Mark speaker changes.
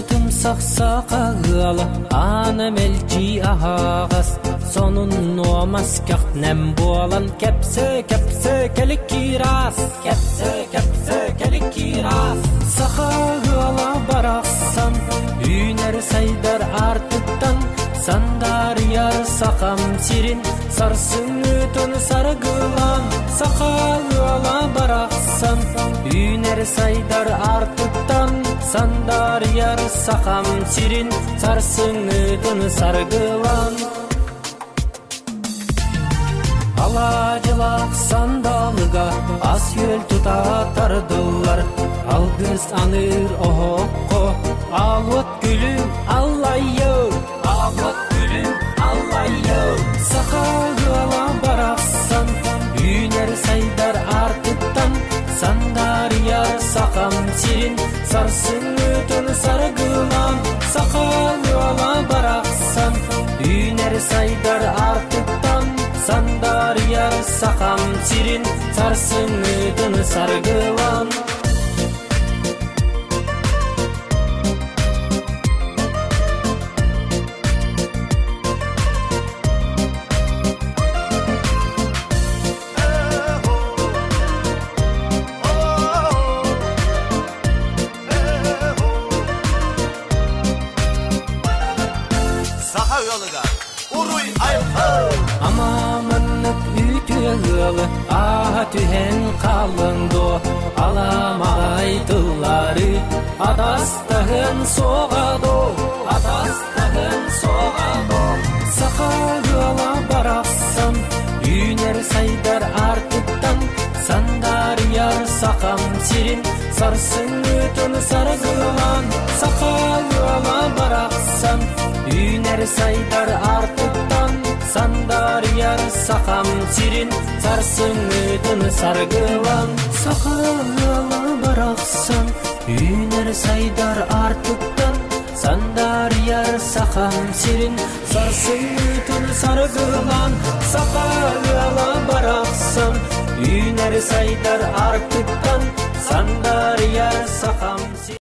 Speaker 1: Ыалдьытымсах саха ыала аана мэлдьи аһаҕас, сонун нуомас көхнэм буолан кэпсэ-кэпсэ кэликкиирас, кэпсэ-кэпсэ кэликкиирас. Саха ыала барахсан үүнэр сайдар аартыктан сандаарыйар сахам сирин сарсыҥҥытын саргылаан саха ыала барахсан үүнэр сайдар аартыктан сандаарыйар сахам сирин сарсыҥҥытын саргылаан Алаадьылаах сандалыга ас-үөл тута тардыллар, алгыс аныыр оһоххо аалуот күлүм аллайыыр, аалуот күлүм аллайыыр. Саха ыала барахсан үүнэр сайдар аартыктан сандаарыйар сахам сирин сарсыҥҥытын саргылаан саха ыала барахсан үүнэр сайдар аартыктан сандаарыйар сахам сирин сарсыҥҥытын саргылаан.
Speaker 2: Саха ыалыгар уруй айхал!
Speaker 1: Ама маннык үтүө ыалы ааһа түһэн хааллын дуо, аламаҕай тыллары атастаһын суоҕа дуо, атастаһын суоҕа дуо. Саха ыала барахсан үүнэр сайдар аартыктан сандаарыйар сахам сирин сарсыҥҥытын саргылаан саха ыала барахсан үүнэр сайдар аартыктан сандаарыйар сахам сирин сарсыҥҥытын саргылаан саха ыала барахсан үүнэр сайдар аартыктан сандаарыйар сахам сирин сарсыҥҥытын саргылаан саха ыала барахсан үүнэр сайдар аартыктан сандаарыйар сахам сирин.